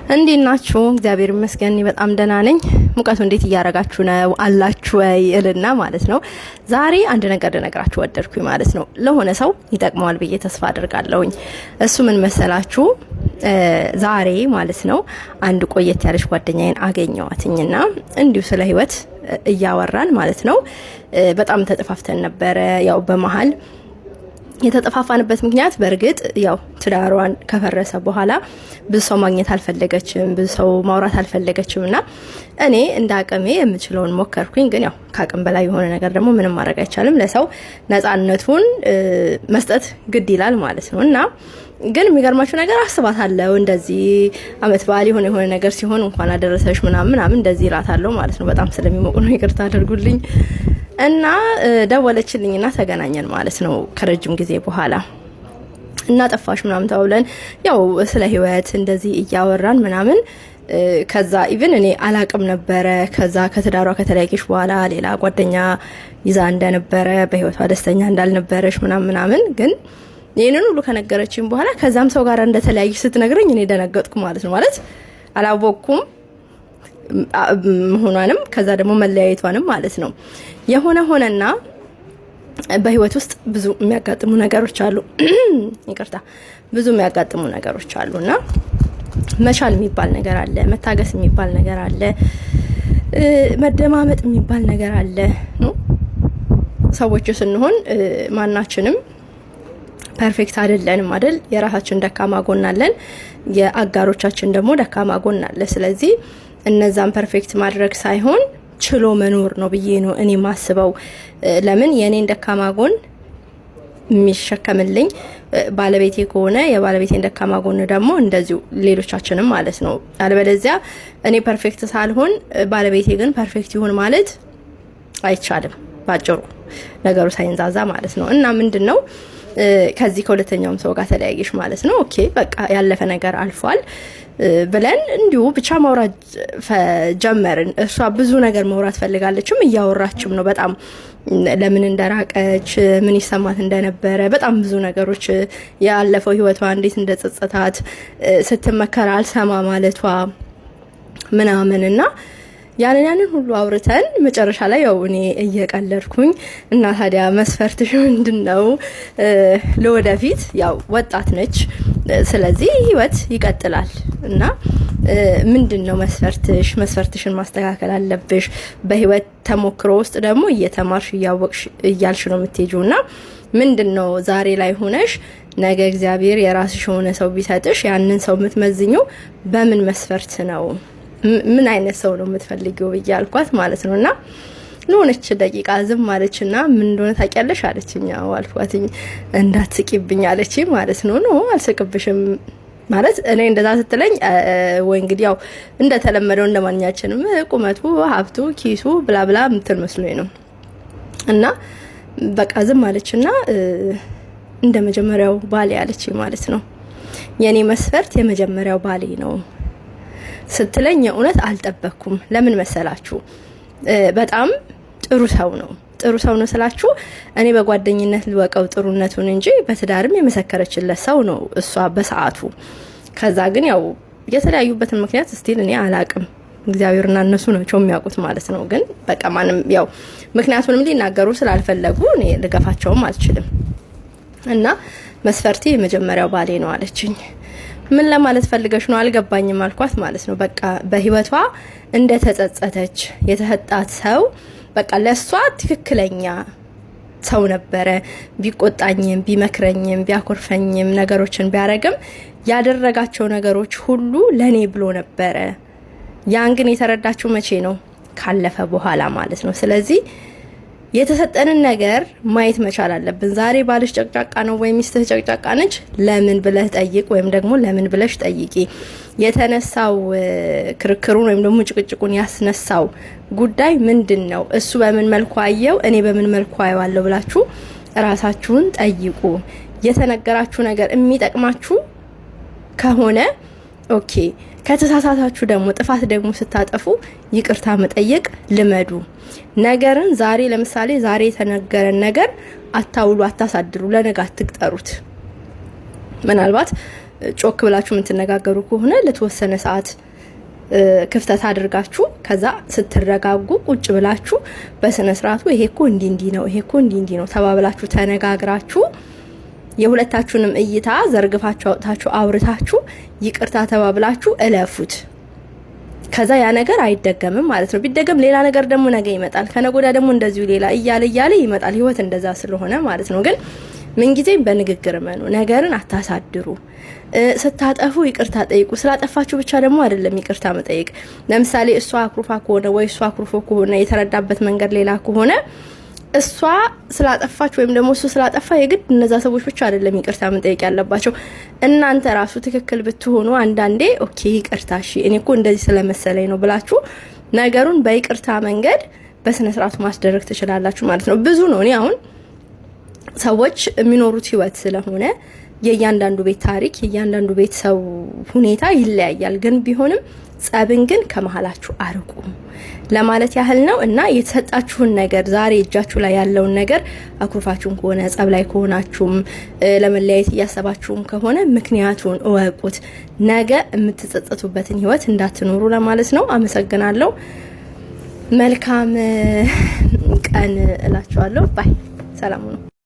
እንዴት ናችሁ? እግዚአብሔር ይመስገን በጣም ደህና ነኝ። ሙቀቱ እንዴት እያረጋችሁ ነው አላችሁ ወይ እልና ማለት ነው። ዛሬ አንድ ነገር ልነግራችሁ ወደድኩኝ ማለት ነው። ለሆነ ሰው ይጠቅመዋል ብዬ ተስፋ አድርጋለሁኝ። እሱ ምን መሰላችሁ? ዛሬ ማለት ነው አንድ ቆየት ያለች ጓደኛዬን አገኘዋትኝና እንዲሁ ስለ ህይወት እያወራን ማለት ነው። በጣም ተጠፋፍተን ነበረ። ያው በመሀል የተጠፋፋንበት ምክንያት በእርግጥ ያው ትዳሯን ከፈረሰ በኋላ ብዙ ሰው ማግኘት አልፈለገችም፣ ብዙ ሰው ማውራት አልፈለገችም። እና እኔ እንደ አቅሜ የምችለውን ሞከርኩኝ። ግን ያው ከአቅም በላይ የሆነ ነገር ደግሞ ምንም ማድረግ አይቻልም። ለሰው ነፃነቱን መስጠት ግድ ይላል ማለት ነው። እና ግን የሚገርማችሁ ነገር አስባታለሁ። እንደዚህ አመት በዓል የሆነ የሆነ ነገር ሲሆን እንኳን አደረሰሽ ምናምን ምናምን እንደዚህ እላታለሁ ማለት ነው። በጣም ስለሚሞቁ ነው፣ ይቅርታ አድርጉልኝ። እና ደወለችልኝና ተገናኘን ማለት ነው ከረጅም ጊዜ በኋላ። እና ጠፋሽ ምናምን ተባብለን ያው ስለ ህይወት እንደዚህ እያወራን ምናምን፣ ከዛ even እኔ አላቅም ነበረ። ከዛ ከትዳሯ ከተለያየች በኋላ ሌላ ጓደኛ ይዛ እንደነበረ፣ በህይወቷ ደስተኛ እንዳልነበረች ምናምን ምናምን፣ ግን ይህንን ሁሉ ከነገረችኝ በኋላ ከዛም ሰው ጋር እንደተለያየች ስትነግረኝ እኔ ደነገጥኩ ማለት ነው። ማለት አላወቅኩም መሆኗንም ከዛ ደግሞ መለያየቷንም ማለት ነው። የሆነ ሆነና በህይወት ውስጥ ብዙ የሚያጋጥሙ ነገሮች አሉ። ይቅርታ፣ ብዙ የሚያጋጥሙ ነገሮች አሉ እና መቻል የሚባል ነገር አለ፣ መታገስ የሚባል ነገር አለ፣ መደማመጥ የሚባል ነገር አለ። ሰዎች ስንሆን ማናችንም perfect አይደለንም አይደል? የራሳችን ደካማ ጎን አለን፣ የአጋሮቻችን ደግሞ ደካማ ጎን አለ። ስለዚህ እነዛን perfect ማድረግ ሳይሆን ችሎ መኖር ነው ብዬ ነው እኔ ማስበው። ለምን የእኔን ደካማ ጎን የሚሸከምልኝ ባለቤቴ ከሆነ የባለቤቴን ደካማ ጎን ደግሞ እንደዚሁ ሌሎቻችንም ማለት ነው። አለበለዚያ እኔ perfect ሳልሆን ባለቤቴ ግን perfect ይሁን ማለት አይቻልም። ባጭሩ ነገሩ ሳይንዛዛ ማለት ነው። እና ምንድን ነው ከዚህ ከሁለተኛውም ሰው ጋር ተለያየሽ ማለት ነው። Okay በቃ ያለፈ ነገር አልፏል ብለን እንዲሁ ብቻ ማውራት ጀመርን። እሷ ብዙ ነገር ማውራት ፈልጋለችም እያወራችም ነው። በጣም ለምን እንደራቀች፣ ምን ይሰማት እንደነበረ፣ በጣም ብዙ ነገሮች፣ ያለፈው ህይወቷ እንዴት እንደጸጸታት፣ ስትመከር አልሰማ ማለቷ ምናምን፣ እና ያንን ሁሉ አውርተን መጨረሻ ላይ ያው እኔ እየቀለድኩኝ እና ታዲያ መስፈርትሽ ምንድን ነው? ለወደፊት ያው ወጣት ነች፣ ስለዚህ ህይወት ይቀጥላል እና ምንድን ነው መስፈርትሽ? መስፈርትሽን ማስተካከል አለብሽ። በህይወት ተሞክሮ ውስጥ ደግሞ እየተማርሽ እያወቅሽ እያልሽ ነው የምትሄጂው እና ምንድን ነው ዛሬ ላይ ሆነሽ ነገ እግዚአብሔር የራስሽ የሆነ ሰው ቢሰጥሽ ያንን ሰው የምትመዝኘው በምን መስፈርት ነው? ምን አይነት ሰው ነው የምትፈልጊው ብዬ አልኳት ማለት ነው። እና ለሆነች ደቂቃ ዝም አለችና ምን እንደሆነ ታውቂያለሽ አለችኝ። አዎ አልኳትኝ። እንዳትስቂብኝ አለችኝ ማለት ነው። No አልስቅብሽም ማለት እኔ እንደዛ ስትለኝ ወይ እንግዲህ ያው እንደተለመደው እንደማንኛችንም ቁመቱ፣ ሀብቱ፣ ኪሱ blah blah ምትል መስሎኝ ነው። እና በቃ ዝም አለችና እንደ መጀመሪያው ባሌ አለችኝ ማለት ነው። የኔ መስፈርት የመጀመሪያው ባሌ ነው ስትለኝ የእውነት አልጠበቅኩም። ለምን መሰላችሁ? በጣም ጥሩ ሰው ነው። ጥሩ ሰው ነው ስላችሁ እኔ በጓደኝነት ልወቀው ጥሩነቱን እንጂ በትዳርም የመሰከረችለት ሰው ነው እሷ በሰዓቱ። ከዛ ግን ያው የተለያዩበትን ምክንያት still እኔ አላቅም። እግዚአብሔርና እነሱ ናቸው የሚያውቁት ማለት ነው። ግን በቃ ማንም ያው ምክንያቱንም ሊናገሩ ስላልፈለጉ እኔ ልገፋቸውም አልችልም። እና መስፈርቴ የመጀመሪያው ባሌ ነው አለችኝ። ምን ለማለት ፈልገሽ ነው አልገባኝም አልኳት ማለት ነው። በቃ በህይወቷ እንደተጸጸተች፣ የተሰጣት ሰው በቃ ለእሷ ትክክለኛ ሰው ነበረ። ቢቆጣኝም ቢመክረኝም ቢያኮርፈኝም ነገሮችን ቢያረግም ያደረጋቸው ነገሮች ሁሉ ለኔ ብሎ ነበረ። ያን ግን የተረዳችው መቼ ነው? ካለፈ በኋላ ማለት ነው። ስለዚህ የተሰጠንን ነገር ማየት መቻል አለብን። ዛሬ ባልሽ ጨቅጫቃ ነው ወይም ሚስትህ ጨቅጫቃ ነች፣ ለምን ብለህ ጠይቅ፣ ወይም ደግሞ ለምን ብለሽ ጠይቂ። የተነሳው ክርክሩን ወይም ደግሞ ጭቅጭቁን ያስነሳው ጉዳይ ምንድን ነው? እሱ በምን መልኩ አየው፣ እኔ በምን መልኩ አየዋለሁ ብላችሁ እራሳችሁን ጠይቁ። የተነገራችሁ ነገር የሚጠቅማችሁ ከሆነ okay። ከተሳሳታችሁ ደግሞ ጥፋት ደግሞ ስታጠፉ ይቅርታ መጠየቅ ልመዱ። ነገርን ዛሬ ለምሳሌ ዛሬ የተነገረን ነገር አታውሉ፣ አታሳድሩ፣ ለነገ አትቅጠሩት። ምናልባት ጮክ ብላችሁ የምትነጋገሩ ከሆነ ለተወሰነ ሰዓት ክፍተት አድርጋችሁ ከዛ ስትረጋጉ ቁጭ ብላችሁ በስነ ስርዓቱ ይሄ እኮ እንዲ እንዲ ነው፣ ይሄ እኮ እንዲ እንዲ ነው ተባብላችሁ ተነጋግራችሁ የሁለታችሁንም እይታ ዘርግፋችሁ አውጥታችሁ አውርታችሁ ይቅርታ ተባብላችሁ እለፉት። ከዛ ያ ነገር አይደገምም ማለት ነው። ቢደገም ሌላ ነገር ደግሞ ነገ ይመጣል፣ ከነገ ወዲያ ደግሞ እንደዚሁ ሌላ እያለ እያለ ይመጣል። ህይወት እንደዛ ስለሆነ ማለት ነው። ግን ምንጊዜም በንግግር መኑ፣ ነገርን አታሳድሩ። ስታጠፉ ይቅርታ ጠይቁ። ስላጠፋችሁ ብቻ ደግሞ አይደለም ይቅርታ መጠየቅ። ለምሳሌ እሷ አኩርፋ ከሆነ ወይ እሷ አኩርፎ ከሆነ፣ የተረዳበት መንገድ ሌላ ከሆነ፣ እሷ ስላጠፋች ወይም ደግሞ እሱ ስላጠፋ የግድ እነዛ ሰዎች ብቻ አይደለም ይቅርታ መጠየቅ ያለባቸው። እናንተ ራሱ ትክክል ብትሆኑ አንዳንዴ okay ይቅርታ፣ እሺ እኔ እኮ እንደዚህ ስለመሰለኝ ነው ብላችሁ ነገሩን በይቅርታ መንገድ በስነ ስርዓቱ ማስደረግ ትችላላችሁ ማለት ነው። ብዙ ነው። እኔ አሁን ሰዎች የሚኖሩት ህይወት ስለሆነ የእያንዳንዱ ቤት ታሪክ፣ የእያንዳንዱ ቤት ሰው ሁኔታ ይለያያል። ግን ቢሆንም ጸብን ግን ከመሀላችሁ አርቁ ለማለት ያህል ነው። እና የተሰጣችሁን ነገር፣ ዛሬ እጃችሁ ላይ ያለውን ነገር፣ አኩርፋችሁም ከሆነ፣ ጸብ ላይ ከሆናችሁም፣ ለመለያየት እያሰባችሁም ከሆነ ምክንያቱን እወቁት። ነገ የምትጸጸቱበትን ህይወት እንዳትኖሩ ለማለት ነው። አመሰግናለሁ። መልካም ቀን እላችኋለሁ። Bye፣ ሰላም ነው።